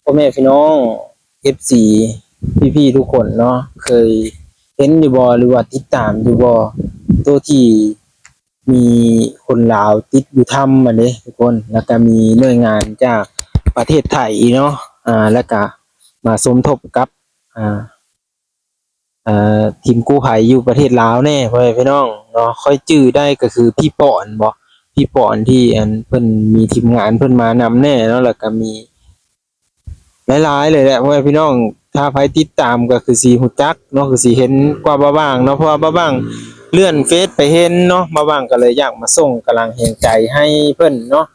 ພໍ່ແມ່ພີ່ນ້ອງ ເອັຟຊີ ພີ່ໆ ທຸກຄົນເນາະ ເຄີຍເຫັນຢູ່ບໍ່ ຫຼືວ່າຕິດຕາມຢູ່ບໍ່ ໂຕທີ່ມີຄົນລາວຕິດຢູ່ຖ້ຳຫັ້ນເດ້ທຸກຄົນ ແລ້ວກະມີໜ່ວຍງານຈາກປະເທດໄທເນາະ ອ່າ ແລ້ວກະມາສົມທົບກັບ ອ່າ ເອີ ທີມກູ້ໄພຢູ່ປະເທດລາວແດ່ ພໍ່ແມ່ພີ່ນ້ອງເນາະ ຂ້ອຍຈື່ໄດ້ກໍຄືພີ່ປອນບໍ ພີ່ປອນທີ່ອັນເພິ່ນມີທີມງານເພິ່ນມານຳແດ່ເນາະ ແລ້ວກໍມີຫຼາຍໆເລີຍແຫຼະ ພໍ່ແມ່ພີ່ນ້ອງ ຖ້າໃຜຕິດຕາມກໍຄືຊິຮູ້ຈັກເນາະ ຄືຊິເຫັນກວ່າບ່າວບ່າງເນາະ ເພາະວ່າບ່າວບ່າງເລື່ອນເຟສໄປເຫັນເນາະ ບ່າວບ່າງກໍເລີຍຢາກມາສົ່ງກຳລັງແຮງໃຈໃຫ້ເພິ່ນເນາະ.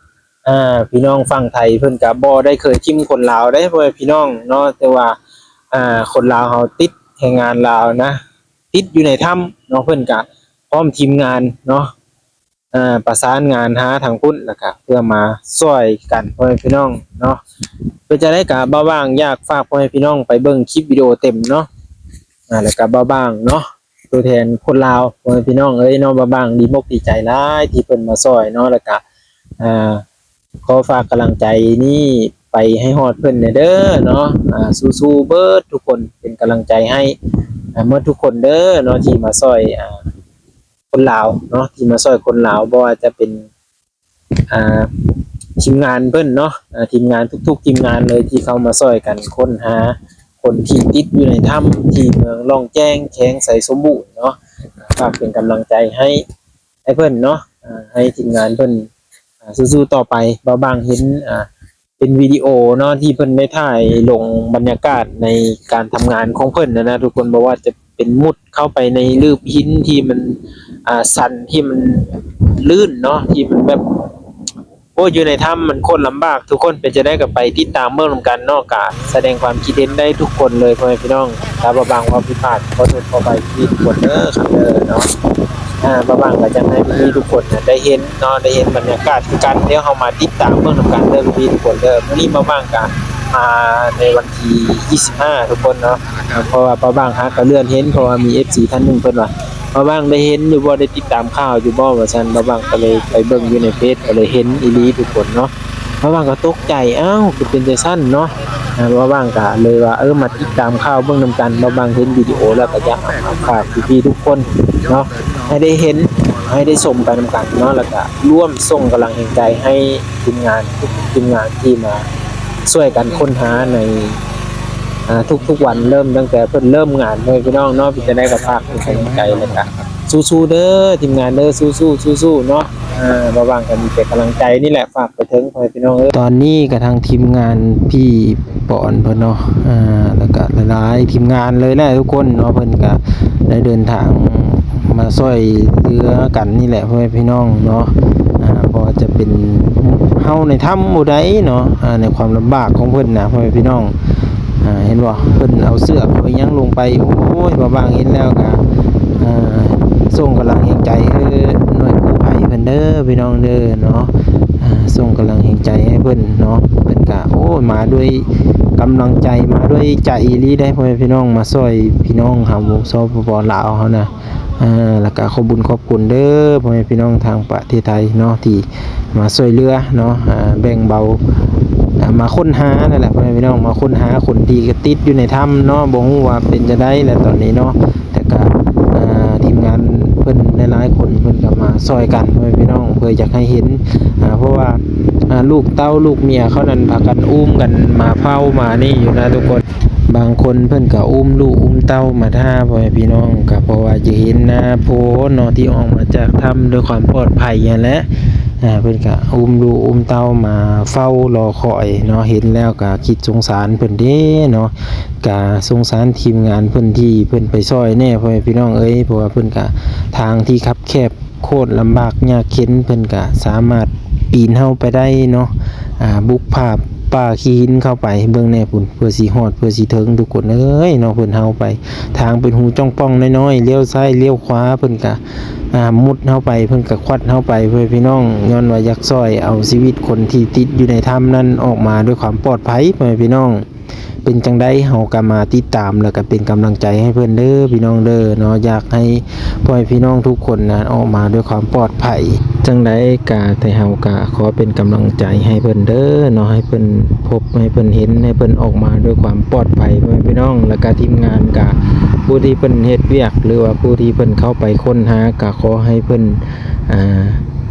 ອ່າ ພີ່ນ້ອງຝັ່ງໄທເພິ່ນກະບໍ່ໄດ້ເຄີຍຖິ້ມຄົນລາວເດ້ ພໍ່ແມ່ພີ່ນ້ອງເນາະ ແຕ່ວ່າ ອ່າ ຄົນລາວເຮົາຕິດແຮງງານລາວນະ ຕິດຢູ່ໃນຖ້ຳເນາະ ເພິ່ນກະພ້ອມທີມງານເນາະ ອ່າ ປະສານງານຫາທາງພຸ້ນ ແລ້ວກະເພື່ອມາຊ່ອຍກັນ ພໍ່ແມ່ພີ່ນ້ອງເນາະ. ເປັນຈັ່ງໃດກະບ່າວບ່າງຢາກຝາກພໍ່ແມ່ພີ່ນ້ອງໄປເບິ່ງຄລິບວິດີໂອເຕັມເນາະ ອ່າ ແລ້ວກະບ່າວບ່າງເນາະ ຕົວແທນຄົນລາວ ພໍ່ແມ່ພີ່ນ້ອງເອີຍເນາະ ບ່າວບ່າງດີອົກດີໃຈຫຼາຍທີ່ເພິ່ນມາຊ່ອຍເນາະ ແລ້ວກະ ອ່າ ຂໍຝາກກຳລັງໃຈນີ້ໄປໃຫ້ຮອດເພິ່ນແດ່ເດີເນາະ ອ່າ ສູ້ໆເບິດທຸກຄົນ ເປັນກຳລັງໃຈໃຫ້ ອ່າ ໝົດທຸກຄົນເດີເນາະ ທີ່ມາຊ່ອຍ ອ່າ ຄົນລາວເນາະ ທີ່ມາຊ່ອຍຄົນລາວ ບໍ່ວ່າຈະເປັນ ອ່າ ທີມງານເພິ່ນເນາະ ອ່າ ທີມງານທຸກໆທີມງານເລີຍ ທີ່ເຂົ້າມາຊ່ອຍກັນຄົ້ນຫາຄົນທີ່ຕິດຢູ່ໃນຖ້ຳ ທີ່ເມືອງລ່ອງແຈ້ງ ແຂວງໄຊສົມບູນເນາະ ຝາກເປັນກຳລັງໃຈໃຫ້ ໃຫ້ເພິ່ນເນາະ ອ່າ ໃຫ້ທີມງານເພິ່ນ ອ່າ ສູ້ໆຕໍ່ໄປ. ບ່າວບ່າງເຫັນ ອ່າ ເປັນວິດີໂອເນາະ ທີ່ເພິ່ນໄດ້ຖ່າຍລົງບັນຍາກາດໃນການທຳງານຂອງເພິ່ນຫັ້ນນະທຸກຄົນ ບໍ່ວ່າຈະເປັນມຸດເຂົ້າໄປໃນລືບຫີນທີ່ມັນ ອ່າ ຊັນ ທີ່ມັນລື່ນເນາະ ທີ່ມັນແບບ ໂອ້ຍ ຢູ່ໃນຖ້ຳມັນໂຄດລຳບາກ ທຸກຄົນ ເປັນຈັ່ງໃດກໍໄປຕິດຕາມເບິ່ງນຳກັນເນາະ ກະສະແດງຄວາມຄິດເຫັນໄດ້ທຸກຄົນເລີຍ ພໍ່ແມ່ພີ່ນ້ອງ. ຖ້າບ່າວບ່າງເວົ້າຜິດພາດ ຂໍໂທດຂໍອະໄພທຸກຄົນເດີ ຄັບເດີເນາະ. ອ່າ ບ່າວບ່າງກໍຢາກໃຫ້ພີ່ໆທຸກຄົນນະໄດ້ເຫັນເນາະ ໄດ້ເຫັນບັນຍາກາດຄືກັນ ດຽວເຮົາມາຕິດຕາມເບິ່ງນຳກັນເດີພີ່ໆທຸກຄົນເດີ. ມື້ນີ້ບ່າວບ່າງກໍມາໃນວັນທີຊາວຫ້າທຸກຄົນເນາະ ເພາະວ່າບ່າວບ່າງຫາກໍເລື່ອນເຫັນ ເພາະວ່າມີເອັຟຊີທ່ານໜຶ່ງເພິ່ນວ່າ ບ່າວບ່າງໄດ້ເຫັນຢູ່ບໍ່ ໄດ້ຕິດຕາມຂ່າວຢູ່ບໍ່ ວ່າຊັ້ນ. ບ່າວບ່າງກໍເລີຍໄປເບິ່ງຢູ່ໃນເຟສ ກໍເລີຍເຫັນອີ່ຫຼີທຸກຄົນເນາະ. ບ່າວບ່າງກໍຕົກໃຈ ອ້າວ ຄືເປັນຈັ່ງຊັ້ນເນາະ. ອ່າ ບ່າວບ່າງກໍເລີຍວ່າ ເອີ ມາຕິດຕາມຂ່າວເບິ່ງນຳກັນ. ບ່າວບ່າງເຫັນວິດີໂອແລ້ວກໍຢາກເອົາມາຝາກພີ່ໆທຸກຄົນເນາະ ໃຫ້ໄດ້ເຫັນ ໃຫ້ໄດ້ຊົມໄປນຳກັນເນາະ ແລ້ວກໍຮ່ວມສົ່ງກຳລັງແຮງໃຈໃຫ້ທີມງານ ທຸກໆທີມງານທີ່ມາຊ່ວຍກັນຄົ້ນຫາໃນ ອ່າ ທຸກໆວັນ ເລີ່ມຕັ້ງແຕ່ເພິ່ນເລີ່ມງານເລີຍພີ່ນ້ອງເນາະ. ເປັນຈັ່ງໃດກໍຝາກເປັນກຳລັງໃຈ ແລ້ວກໍສູ້ໆເດີທີມງານເດີ ສູ້ໆ ສູ້ໆເນາະ. ອ່າ ບ່າວບ່າງກໍມີແຕ່ກຳລັງໃຈນີ້ແຫຼະ ຝາກໄປເຖິງພໍ່ແມ່ພີ່ນ້ອງເອີຍ. ຕອນນີ້ກໍທາງທີມງານພີ່ປອນເພິ່ນເນາະ ອ່າ ແລ້ວກໍຫຼາຍໆທີມງານເລີຍແຫຼະທຸກຄົນເນາະ ເພິ່ນກໍໄດ້ເດີນທາງມາຊ່ວຍເຫຼືອກັນນີ້ແຫຼະ ພໍ່ແມ່ພີ່ນ້ອງເນາະ. ອ່າ ບໍ່ວ່າຈະເປັນເຮົາໃນຖ້ຳບໍ່ໄດ້ເນາະ ອ່າ ໃນຄວາມລຳບາກຂອງເພິ່ນນະ ພໍ່ແມ່ພີ່ນ້ອງ. ອ່າ ເຫັນບໍ່ ເພິ່ນເອົາເຊືອກເອົາຫຍັງລົງໄປ ໂອ້ຍ ບ່າວບ່າງເຫັນແລ້ວກໍ ອ່າ ສົ່ງກຳລັງແຮງໃຈໃຫ້ໜ່ວຍກູ້ໄພເພິ່ນເດີພີ່ນ້ອງເດີເນາະ. ອ່າ ສົ່ງກຳລັງແຮງໃຈໃຫ້ເພິ່ນເນາະ ເພິ່ນກໍ ໂອ້ຍ ມາດ້ວຍກຳລັງໃຈ ມາດ້ວຍໃຈອີ່ຫຼີເດ້ ພໍ່ແມ່ພີ່ນ້ອງ ມາຊ່ວຍພີ່ນ້ອງເຮົາ ສປປ ລາວເຮົານະ. ອ່າ ແລ້ວກໍຂອບບຸນຂອບຄຸນເດີ ພໍ່ແມ່ພີ່ນ້ອງທາງປະເທດໄທເນາະ ທີ່ມາຊ່ວຍເຫຼືອເນາະ ອ່າ ແບ່ງເບົາ ອ່າ ມາຄົ້ນຫານັ້ນແຫຼະ ພໍ່ແມ່ພີ່ນ້ອງ ມາຄົ້ນຫາຄົນທີ່ຕິດຢູ່ໃນຖ້ຳເນາະ ບໍ່ຮູ້ວ່າເປັນຈັ່ງໃດແຫຼະຕອນນີ້ເນາະ. ແຕ່ກໍ ອ່າ ທີມງານເພິ່ນຫຼາຍໆຄົນ ເພິ່ນກໍມາຊ່ວຍກັນ ພໍ່ແມ່ພີ່ນ້ອງ ເພື່ອຢາກໃຫ້ເຫັນ ອ່າ ເພາະວ່າ ອ່າ ລູກເຕົ້າລູກເມຍເຂົານັ້ນ ພາກັນອຸ້ມກັນມາເຝົ້າມານີ້ຢູ່ນະທຸກຄົນ. ບາງຄົນເພິ່ນກໍອຸ້ມລູກອຸ້ມເຕົ້າມາຖ້າ ພໍ່ແມ່ພີ່ນ້ອງ ກໍເພາະວ່າຈະເຫັນໜ້າພໍ່ເນາະ ທີ່ອອກມາຈາກຖ້ຳດ້ວຍຄວາມປອດໄພຫັ້ນແຫຼະ. ອ່າ ເພິ່ນກໍອຸ້ມລູກອຸ້ມເຕົ້າມາເຝົ້າລໍຄອຍເນາະ ເຫັນແລ້ວກໍຄິດສົງສານເພິ່ນເດ້ເນາະ. ກະສົງສານທີມງານເພິ່ນທີ່ເພິ່ນໄປຊ່ອຍແດ່ ພໍ່ແມ່ພີ່ນ້ອງເອີຍ ເພາະວ່າເພິ່ນກະ ທາງທີ່ຄັບແຄບ ໂຄດລຳບາກຍາກເຂັນ ເພິ່ນກະສາມາດປີນເຮົາໄປໄດ້ເນາະ. ອ່າ ບຸກຜ່າປ່າຂີ້ຫີນເຂົ້າໄປ ເບິ່ງແດ່ພຸ້ນ ເພື່ອຊິຮອດ ເພື່ອຊິເຖິງ ທຸກຄົນເອີຍເນາະ. ເພິ່ນເຮົາໄປ ທາງເປັນຮູຈ່ອງປ່ອງນ້ອຍໆ ລ້ຽວຊ້າຍລ້ຽວຂວາ ເພິ່ນກະ ອ່າ ມຸດເຮົາໄປ ເພິ່ນກະຄວັດເຮົາໄປ ພໍ່ແມ່ພີ່ນ້ອງ. ຍ້ອນວ່າຢາກຊ່ອຍເອົາຊີວິດຄົນທີ່ຕິດຢູ່ໃນຖ້ຳນັ້ນອອກມາດ້ວຍຄວາມປອດໄພ ພໍ່ແມ່ພີ່ນ້ອງ. ເປັນຈັ່ງໃດເຮົາກໍມາຕິດຕາມ ແລ້ວກໍເປັນກຳລັງໃຈໃຫ້ເພິ່ນເດີພີ່ນ້ອງເດີເນາະ. ຢາກໃຫ້ພໍ່ແມ່ພີ່ນ້ອງທຸກຄົນນະ ອອກມາດ້ວຍຄວາມປອດໄພ. ຈັ່ງໃດກໍ ແຕ່ເຮົາກໍຂໍເປັນກຳລັງໃຈໃຫ້ເພິ່ນເດີເນາະ, ໃຫ້ເພິ່ນພົບ ໃຫ້ເພິ່ນເຫັນ ໃຫ້ເພິ່ນອອກມາດ້ວຍຄວາມປອດໄພ ພໍ່ແມ່ພີ່ນ້ອງ. ແລ້ວກໍທີມງານກໍ ຜູ້ທີ່ເພິ່ນເຮັດວຽກ ຫຼືວ່າຜູ້ທີ່ເພິ່ນເຂົ້າໄປຄົ້ນຫາ ກໍຂໍໃຫ້ເພິ່ນ ອ່າ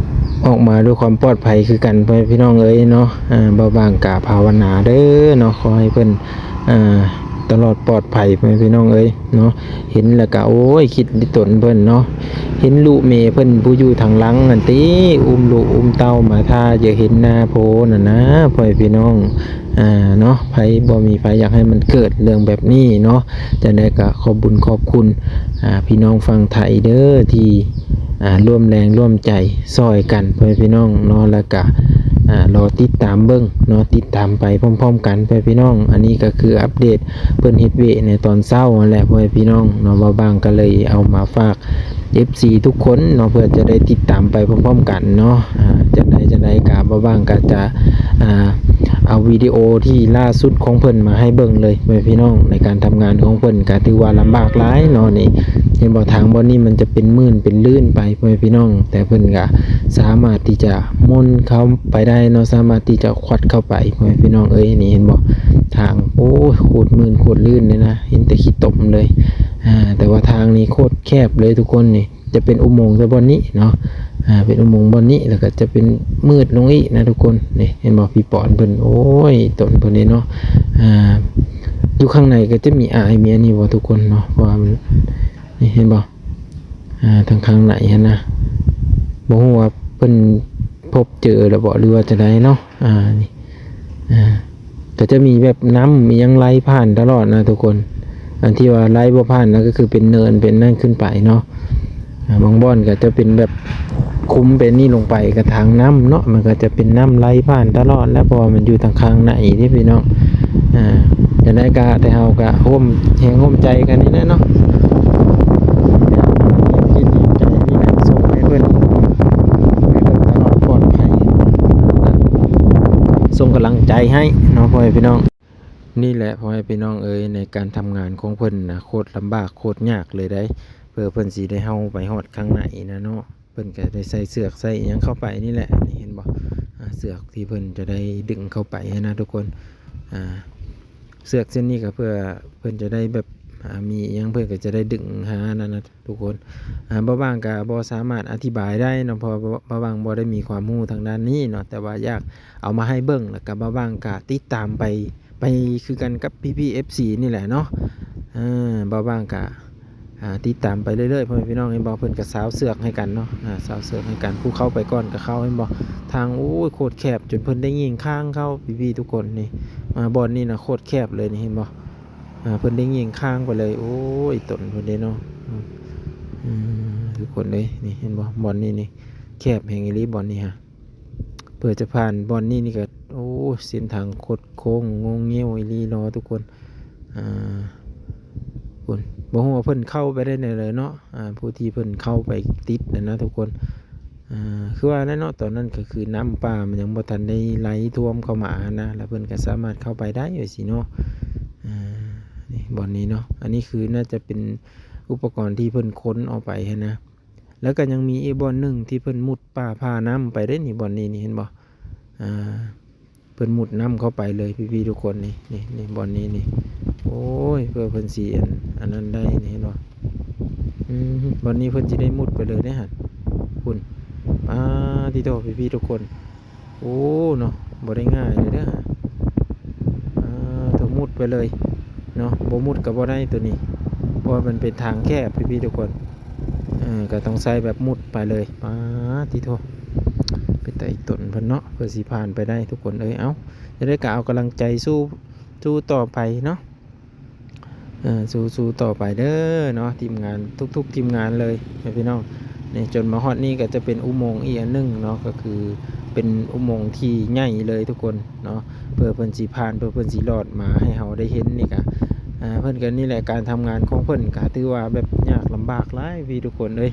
ອອກມາດ້ວຍຄວາມປອດໄພຄືກັນ ພໍ່ແມ່ພີ່ນ້ອງເອີຍເນາະ. ອ່າ ບ່າວບ່າງກະພາວະນາເດີເນາະ, ຂໍໃຫ້ເພິ່ນ ອ່າ ຕະຫຼອດປອດໄພ ພໍ່ແມ່ພີ່ນ້ອງເອີຍເນາະ. ເຫັນແລ້ວກະ ໂອ້ຍ ຄິດໃນຕົນເພິ່ນເນາະ, ເຫັນລູກເມເພິ່ນຜູ້ຢູ່ທາງຫຼັງຫັ້ນຕິ ອຸ້ມລູກອຸ້ມເຕົ້າມາຖ້າຈະເຫັນໜ້າໂພນັ້ນນະ ພໍ່ແມ່ພີ່ນ້ອງ. ອ່າ ເນາະ ໃຜ ບໍ່ມີໃຜຢາກໃຫ້ມັນເກີດເລື່ອງແບບນີ້ເນາະ. ຈັ່ງໃດກໍຂອບບຸນຂອບຄຸນ ອ່າ ພີ່ນ້ອງຝັ່ງໄທເດີ ທີ່ ອ່າ ຮ່ວມແຮງຮ່ວມໃຈຊ່ອຍກັນ ພໍ່ແມ່ພີ່ນ້ອງເນາະ. ແລ້ວກະ ອ່າ ລໍຕິດຕາມເບິ່ງເນາະ, ຕິດຕາມໄປພ້ອມໆກັນ ພໍ່ແມ່ພີ່ນ້ອງ. ອັນນີ້ກໍຄືອັບເດດເພິ່ນເຮັດວຽກໃນຕອນເຊົ້າຫັ້ນແຫຼະ ພໍ່ແມ່ພີ່ນ້ອງເນາະ. ບ່າວບ່າງກໍເລີຍເອົາມາຝາກ ເອັຟຊີ ທຸກຄົນເນາະ ເພື່ອຈະໄດ້ຕິດຕາມໄປພ້ອມໆກັນເນາະ. ອ່າ ຈັ່ງໃດ ຈັ່ງໃດກະ ບ່າວບ່າງກະຈະ ອ່າ ເອົາວິດີໂອທີ່ລ່າສຸດຂອງເພິ່ນມາໃຫ້ເບິ່ງເລີຍ ພໍ່ແມ່ພີ່ນ້ອງ. ໃນການທຳງານຂອງເພິ່ນກະຖືວ່າລຳບາກຫຼາຍເນາະ. ນີ້ ເຫັນບໍ່? ທາງບ່ອນນີ້ມັນຈະເປັນໝື່ນເປັນລື່ນໄປ ພໍ່ແມ່ພີ່ນ້ອງ, ແຕ່ເພິ່ນກະສາມາດທີ່ຈະມ່ອນເຂົ້າໄປໄດ້ເນາະ, ສາມາດທີ່ຈະຄວັດເຂົ້າໄປ ພໍ່ແມ່ພີ່ນ້ອງເອີຍ. ນີ້ ເຫັນບໍ່? ທາງ ໂອ້ຍ ໂຄດໝື່ນໂຄດລື່ນເລີຍນະ, ເຫັນແຕ່ຂີ້ຕົມເລີຍ. ອ່າ ແຕ່ວ່າທາງນີ້ໂຄດແຄບເລີຍທຸກຄົນ. ນີ້ຈະເປັນອຸໂມງແຕ່ບ່ອນນີ້ເນາະ, ອ່າ ເປັນອຸໂມງບ່ອນນີ້ ແລ້ວກໍຈະເປັນມືດລົງອີກນະທຸກຄົນ. ນີ້ເຫັນບໍ່? ພີ່ປອນເພິ່ນ ໂອ້ຍ ຕົນເພິ່ນນີ້ເນາະ. ອ່າ ຢູ່ຂ້າງໃນກໍຈະມີອາຍ ມີອັນນີ້ບໍ່ທຸກຄົນເນາະ? ເພາະວ່າມັນ ນີ້ເຫັນບໍ່? ອ່າ ທາງຂ້າງໃນຫັ້ນນະ, ບໍ່ຮູ້ວ່າເພິ່ນພົບເຈີແລ້ວບໍ່ ຫຼືວ່າຈັ່ງໃດເນາະ. ອ່າ ນີ້ ອ່າ ກໍຈະມີແບບນ້ຳອີ່ຫຍັງໄຫຼຜ່ານຕະຫຼອດນະທຸກຄົນ. ອັນທີ່ວ່າໄຫຼບໍ່ຜ່ານນະ ກໍຄືເປັນເນີນເປັນນັ້ນຂຶ້ນໄປເນາະ. ອ່າ ບາງບ່ອນກໍຈະເປັນແບບຄຸມເປັນນີ້ລົງໄປ ກະທາງນ້ຳເນາະ, ມັນກໍຈະເປັນນ້ຳໄຫຼຜ່ານຕະຫຼອດແຫຼະ ເພາະວ່າມັນຢູ່ທາງຂ້າງໃນເດ້ພີ່ນ້ອງ. ອ່າ ຈັ່ງໃດກະ ແຕ່ເຮົາກະຮ່ວມແຮງຮ່ວມໃຈກັນນີ້ແຫຼະເນາະ, ເຮັດໃຫ້ເພິ່ນ ໃຫ້ເພິ່ນຕະຫຼອດປອດໄພ ສົ່ງກຳລັງໃຈໃຫ້ເນາະ ພໍ່ແມ່ພີ່ນ້ອງ. ນີ້ແຫຼະ ພໍ່ແມ່ພີ່ນ້ອງເອີຍ, ໃນການທຳງານຂອງເພິ່ນນະ ໂຄດລຳບາກໂຄດຍາກເລີຍໃດ໋ ເພື່ອເພິ່ນຊິໄດ້ເຮົາໄປຮອດຂ້າງໃນນະເນາະ. ເພິ່ນກໍໄດ້ໃສ່ເຊືອກໃສ່ອີ່ຫຍັງເຂົ້າໄປນີ້ແຫຼະ, ນີ້ເຫັນບໍ່? ອ່າ ເຊືອກທີ່ເພິ່ນຈະໄດ້ດຶງເຂົ້າໄປຫັ້ນນະທຸກຄົນ. ອ່າ ເຊືອກເສັ້ນນີ້ກໍເພື່ອເພິ່ນຈະໄດ້ແບບ ອ່າ ມີອີ່ຫຍັງເພິ່ນກໍຈະໄດ້ດຶງຫານັ້ນນະທຸກຄົນ. ອ່າ ບ່າວບ່າງກໍບໍ່ສາມາດອະທິບາຍໄດ້ເນາະ, ເພາະວ່າບ່າວບ່າງບໍ່ໄດ້ມີຄວາມຮູ້ທາງດ້ານນີ້ເນາະ, ແຕ່ວ່າຢາກເອົາມາໃຫ້ເບິ່ງ ແລ້ວກໍບ່າວບ່າງກໍຕິດຕາມໄປ ໄປຄືກັນກັບພີ່ໆ ເອັຟຊີ ນີ້ແຫຼະເນາະ. ເອີ ບ່າວບ່າງກະ ອ່າ ຕິດຕາມໄປເລື້ອຍໆ ພໍ່ແມ່ພີ່ນ້ອງ. ເຫັນບໍ່? ເພິ່ນກະຊາວເຊືອກໃຫ້ກັນເນາະ, ອ່າ ຊາວເຊືອກໃຫ້ກັນ, ຜູ້ເຂົ້າໄປກ່ອນກະເຂົ້າ. ເຫັນບໍ່? ທາງ ໂອ້ຍ ໂຄດແຄບ ຈົນເພິ່ນໄດ້ຍິງຄາງເຂົ້າ ພີ່ໆ ທຸກຄົນ. ນີ້ ອ່າ ບ່ອນນີ້ນະ ໂຄດແຄບເລີຍນີ້ ເຫັນບໍ່? ອ່າ ເພິ່ນໄດ້ຍິງຄາງໄປເລີຍ. ໂອ້ຍ ຕົນເພິ່ນເດ້ເນາະ. ອືມ ທຸກຄົນເອີຍ ນີ້ ເຫັນບໍ່? ບ່ອນນີ້ນີ້ ແຄບແຮງອີ່ຫຼີ ບ່ອນນີ້ຫະ. ເພື່ອຈະຜ່ານບ່ອນນີ້ນີ້ກໍ ໂອ້ ເສັ້ນທາງຄົດໂຄ້ງງົວງງຽວອີ່ຫຼີເນາະທຸກຄົນ. ອ່າ ພຸ້ນ ບໍ່ຮູ້ວ່າເພິ່ນເຂົ້າໄປໄດ້ແນວໃດເນາະ, ອ່າ ຜູ້ທີ່ເພິ່ນເຂົ້າໄປຕິດນັ້ນນະທຸກຄົນ. ອ່າ ຄືວ່ານັ້ນເນາະ, ຕອນນັ້ນກໍຄືນ້ຳປ່າມັນຍັງບໍ່ທັນໄດ້ໄຫຼຖ້ວມເຂົ້າມາຫັ້ນນະ, ແລ້ວເພິ່ນກໍສາມາດເຂົ້າໄປໄດ້ວ່າຊີ້ເນາະ. ອ່າ ນີ້ ບ່ອນນີ້ເນາະ, ອັນນີ້ຄືໜ້າຈະເປັນອຸປະກອນທີ່ເພິ່ນຂົນເອົາໄປຫັ້ນນະ. ແລ້ວກໍຍັງມີອີກບ່ອນໜຶ່ງທີ່ເພິ່ນມຸດປ່າຜ່ານ້ຳໄປເດ້ນີ້, ບ່ອນນີ້ນີ້ ເຫັນບໍ່? ອ່າ ເພິ່ນມຸດນ້ຳເຂົ້າໄປເລີຍ ພີ່ໆ ທຸກຄົນ. ນີ້ ນີ້ ນີ້ ບ່ອນນີ້ນີ້ ໂອ້ຍ ເພື່ອເພິ່ນຊິ ອັນ ອັນນັ້ນໄດ້ນີ້ ເຫັນບໍ່? ອືມ ບ່ອນນີ້ເພິ່ນຊິໄດ້ມຸດໄປເລີຍເດ້ຫັ້ນ ພຸ້ນ. ປາດຕິໂທ ພີ່ໆ ທຸກຄົນ. ໂອ້ ເນາະ ບໍ່ໄດ້ງ່າຍເລີຍເດີ. ອ່າ ໂທ ມຸດໄປເລີຍເນາະ, ບໍ່ມຸດກໍບໍ່ໄດ້ໂຕນີ້ ເພາະວ່າມັນເປັນທາງແຄບ ພີ່ໆ ທຸກຄົນ. ເອີ ກໍຕ້ອງໃຊ້ແບບມຸດໄປເລີຍ. ປາດຕິໂທ ເປັນຕາອີ່ຕົນເພິ່ນເນາະ, ເພື່ອຊິຜ່ານໄປໄດ້ ທຸກຄົນເອີຍ. ເອົ້າ ຈັ່ງໃດກໍເອົາກຳລັງໃຈສູ້ ສູ້ຕໍ່ໄປເນາະ. ເອີ ສູ້ໆ ຕໍ່ໄປເດີເນາະ ທີມງານ ທຸກໆ ທີມງານເລີຍ ແມ່ພີ່ນ້ອງ. ນີ້ ຈົນມາຮອດນີ້ກໍຈະເປັນອຸໂມງອີກອັນໜຶ່ງເນາະ, ກໍຄືເປັນອຸໂມງທີ່ໃຫຍ່ເລີຍທຸກຄົນເນາະ, ເພື່ອເພິ່ນຊິຜ່ານ ເພື່ອເພິ່ນຊິລອດມາໃຫ້ເຮົາໄດ້ເຫັນ. ນີ້ກະ ອ່າ ເພິ່ນກໍ ນີ້ແຫຼະ ການທຳງານຂອງເພິ່ນກໍຖືວ່າແບບຍາກລຳບາກຫຼາຍ ພີ່ໆ ທຸກຄົນເອີຍ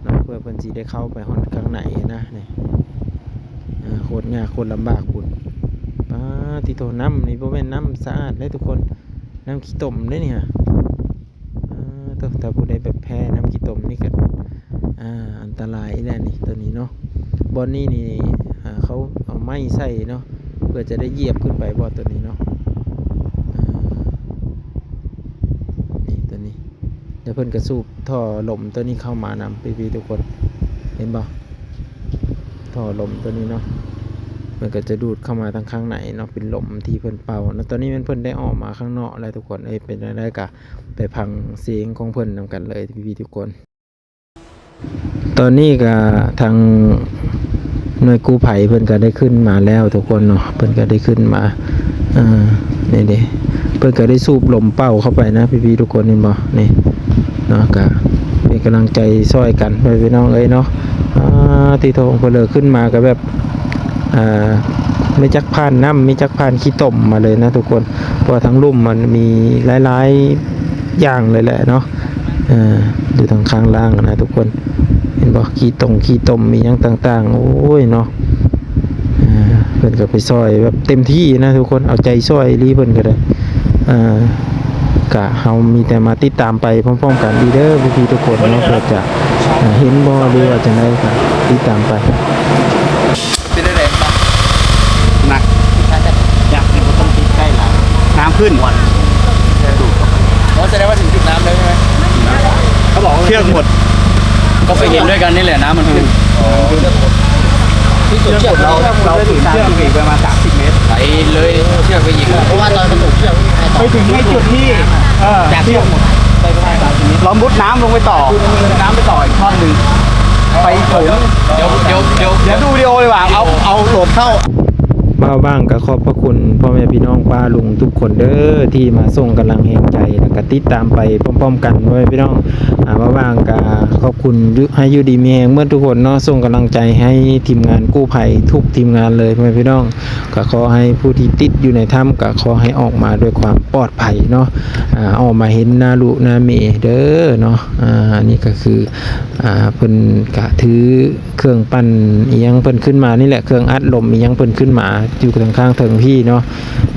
ເນາະ, ເພື່ອເພິ່ນຊິໄດ້ເຂົ້າໄປຮອດຂ້າງໃນນະ. ນີ້ ອ່າ ໂຄດຍາກໂຄດລຳບາກພຸ້ນ. ປາ ຕິໂທ ນ້ຳນີ້ບໍ່ແມ່ນນ້ຳສະອາດເດ້ທຸກຄົນ ນ້ຳຂີ້ຕົມເດ້ນີ້ຫະ. ເອີ ໂທ້ ຖ້າຜູ້ໃດແບບແພ້ນ້ຳຂີ້ຕົມນີ້ກໍ ອ່າ ອັນຕະລາຍອີກແລ້ວນີ້ ໂຕນີ້ເນາະ. ບ່ອນນີ້ນີ້ ອ່າ ເຂົາເອົາໄມ້ໃສ່ເນາະ ເພື່ອຈະໄດ້ຢຽບຂຶ້ນໄປບໍ່ ໂຕນີ້ເນາະ. ອ່າ ນີ້ ໂຕນີ້ ແລ້ວເພິ່ນກໍສູບທໍ່ລົມໂຕນີ້ເຂົ້າມານຳ ພີ່ໆ ທຸກຄົນ ເຫັນບໍ່? ທໍ່ລົມໂຕນີ້ເນາະ ມັນກໍຈະດູດເຂົ້າມາທາງຂ້າງໃນເນາະ ເປັນລົມທີ່ເພິ່ນເປົ່າເນາະ. ຕອນນີ້ແມ່ນເພິ່ນໄດ້ອອກມາຂ້າງນອກແລ້ວທຸກຄົນເອີຍ. ເປັນຈັ່ງໃດກໍໄປຟັງສຽງຂອງເພິ່ນນຳກັນເລີຍ ພີ່ໆ ທຸກຄົນ. ຕອນນີ້ກໍທາງໜ່ວຍກູ້ໄພເພິ່ນກໍໄດ້ຂຶ້ນມາແລ້ວທຸກຄົນເນາະ ເພິ່ນກໍໄດ້ຂຶ້ນມາ ເອີ ນີ້ເດ້ ເພິ່ນກໍໄດ້ສູບລົມເປົ່າເຂົ້າໄປນະ ພີ່ໆ ທຸກຄົນ ເຫັນບໍ່? ນີ້ເນາະ ກໍເປັນກຳລັງໃຈຊ່ອຍກັນ ພໍ່ແມ່ພີ່ນ້ອງເອີຍເນາະ. ອ່າ ຕິໂທ ເພິ່ນເລີຂຶ້ນມາກໍແບບ ອ່າ ມີຈັກຜ່ານນ້ຳ ມີຈັກຜ່ານຂີ້ຕົມມາເລີຍນະທຸກຄົນ ເພາະວ່າທາງລຸ່ມມັນມີຫຼາຍໆຢ່າງເລີຍແຫຼະເນາະ. ເອີ ຢູ່ທາງຂ້າງລ່າງນະທຸກຄົນ ເຫັນບໍ່? ຂີ້ຕົງຂີ້ຕົມ ມີຫຍັງຕ່າງໆ ໂອ້ຍເນາະ. ເອີ ເພິ່ນກໍໄປຊ່ອຍແບບເຕັມທີ່ນະທຸກຄົນ ເອົາໃຈຊ່ອຍອີ່ຫຼີເພິ່ນກໍໄດ້. ເອີ ກະເຮົາມີແຕ່ມາຕິດຕາມໄປພ້ອມໆກັນເດີ ພີ່ໆ ທຸກຄົນເນາະ ເພື່ອຈະເຫັນບໍ່ ຫຼືວ່າຈັ່ງໃດ ກໍຕິດຕາມໄປ. ເປັນຈັ່ງໃດ? ໜັກ ຢາກໃຫ້ບໍ່ຕ້ອງຕິດໃກ້ຫຼາຍ ນ້ຳຂຶ້ນ ໂອ້ ສະແດງວ່າເຖິງຈຸດນ້ຳແລ້ວໃຊ່ໄໝ? ເຂົາບອກວ່າເຊືອກໝົດ ກໍໄປເຫັນດ້ວຍກັນນີ້ແຫຼະ ນ້ຳມັນຂຶ້ນ. ທີ່ສຸດເຊືອກໝົດ ເຮົາ ເຮົາຖືກເຊືອກອີກປະມານສາມສິບເມັດ ໄປເລີຍເຊືອກໄປອີກ ເພາະວ່າຕອນກະຕຸກເຊືອກໄປເຖິງໃນຈຸດທີ່ ເອີ ຈາກເຊືອກໝົດ ໄປປະມານສາມສິບເມັດ ເຮົາມຸດນ້ຳລົງໄປຕໍ່ ມຸດນ້ຳໄປຕໍ່ອີກທ່ອນໜຶ່ງ ໄປໂຖງ ດຽວ ດຽວ ດຽວ ດຽວດູວິດີໂອດີກວ່າ ເອົາ ເອົາໂຫຼດເຂົ້າ. ບ່າວບ່າງກໍຂອບພະຄຸນພໍ່ແມ່ພີ່ນ້ອງປ້າລຸງທຸກຄົນເດີ ທີ່ມາສົ່ງກຳລັງແຮງໃຈ ແລ້ວກໍຕິດຕາມໄປພ້ອມໆກັນ ພໍ່ແມ່ພີ່ນ້ອງ. ອ່າ ບ່າວບ່າງກໍຂອບຄຸນ ຢູ່ ໃຫ້ຢູ່ດີມີແຮງເໝິດທຸກຄົນເນາະ ສົ່ງກຳລັງໃຈໃຫ້ທີມງານກູ້ໄພທຸກທີມງານເລີຍ ພໍ່ແມ່ພີ່ນ້ອງ. ກໍຂໍໃຫ້ຜູ້ທີ່ຕິດຢູ່ໃນຖ້ຳ ກໍຂໍໃຫ້ອອກມາດ້ວຍຄວາມປອດໄພເນາະ ອາ ອອກມາເຫັນໜ້າລູກໜ້າເມເດີເນາະ. ອາ ອັນນີ້ກໍຄື ອາ ເພິ່ນກະຖືເຄື່ອງປັ່ນອີ່ຫຍັງເພິ່ນຂຶ້ນມານີ້ແຫຼະ ເຄື່ອງອັດລົມອີ່ຫຍັງເພິ່ນຂຶ້ນມາຢູ່ທາງຂ້າງເທິງພີ້ເນາະ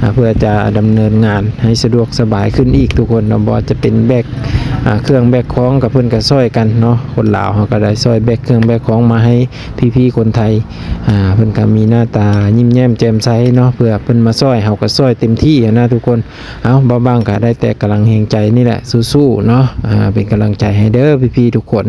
ອາ ເພື່ອຈະດຳເນີນງານໃຫ້ສະດວກສະບາຍຂຶ້ນອີກທຸກຄົນເນາະ. ບໍ່ວ່າຈະເປັນແບກ ອາ ເຄື່ອງແບກຂອງ ກໍເພິ່ນກໍຊ່ອຍກັນເນາະ ຄົນລາວເຮົາກໍໄດ້ຊ່ອຍແບກເຄື່ອງແບກຂອງມາໃຫ້ພີ່ໆຄົນໄທ ອາ ເພິ່ນກໍມີໜ້າຕາຍິ້ມແຍ້ມແຈ່ມໃສເນາະ ເພື່ອເພິ່ນມາຊ່ອຍ ເຮົາກໍຊ່ອຍເຕັມທີ່ຫັ້ນນະທຸກຄົນ. ເອົາ ບ່າວບ່າງກໍໄດ້ແຕ່ກຳລັງແຮງໃຈນີ້ແຫຼະ ສູ້ໆເນາະ ອາ ເປັນກຳລັງໃຈໃຫ້ເດີພີ່ໆທຸກຄົນ.